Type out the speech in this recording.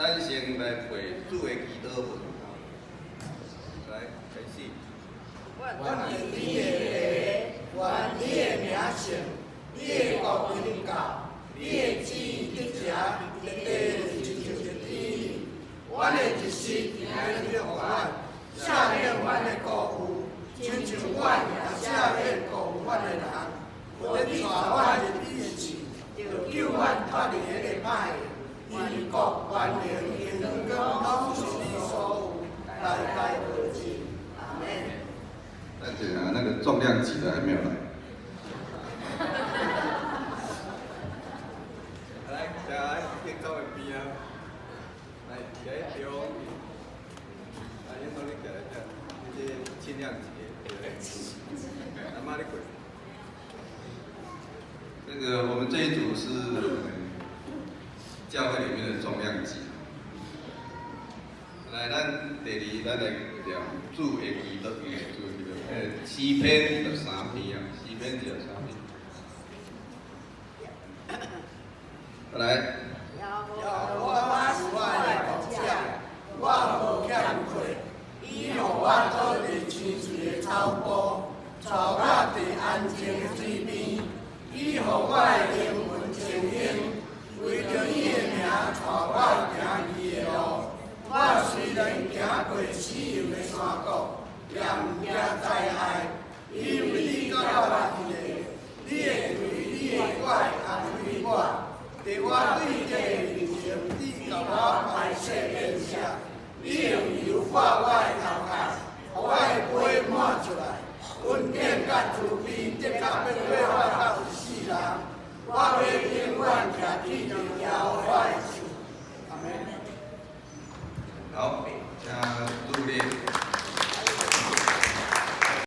咱先來背主的祈禱文。來，開始。願你的話，願你的名聖，你的國臨到，你的旨意得成佇地親像佇天。阮的一時今日予阮，赦免阮的過犯，親像阮也赦免過犯阮的人。毋得帶阮入你的試，著救阮脫離彼个歹的。因為國權能榮光攏是你所有，代代無盡。阿們。等陣啊，那個重量級的還沒有來。來，來，去走的邊啊，來，徛喺中，啊，你講你徛來遮，你這輕量級的，對不對？阿媽你過。這個我們這一組是教會裡面的重量級。來，咱第二，咱來念主的祈禱，主的祈禱，詩篇23篇啊，詩篇二十三篇。來。耶和華是我的牧者，我無欠缺。伊予我倒佇青翠的草埔，帶我佇安靜的水邊。伊予我的靈魂清醒，為著伊的名，帶我行義的路。我雖然行過死蔭的山谷，也毋驚災害，因為你佮我佇咧，你的杖，你的拐安慰我。佇我對敵的面前，你共我擺設筵席，你用油膏我的頭殼，予我的杯滿出來。恩典佮慈悲，的確欲綴我到一世人。我欲永遠徛佇耶和華的厝。阿們。好，請主禮。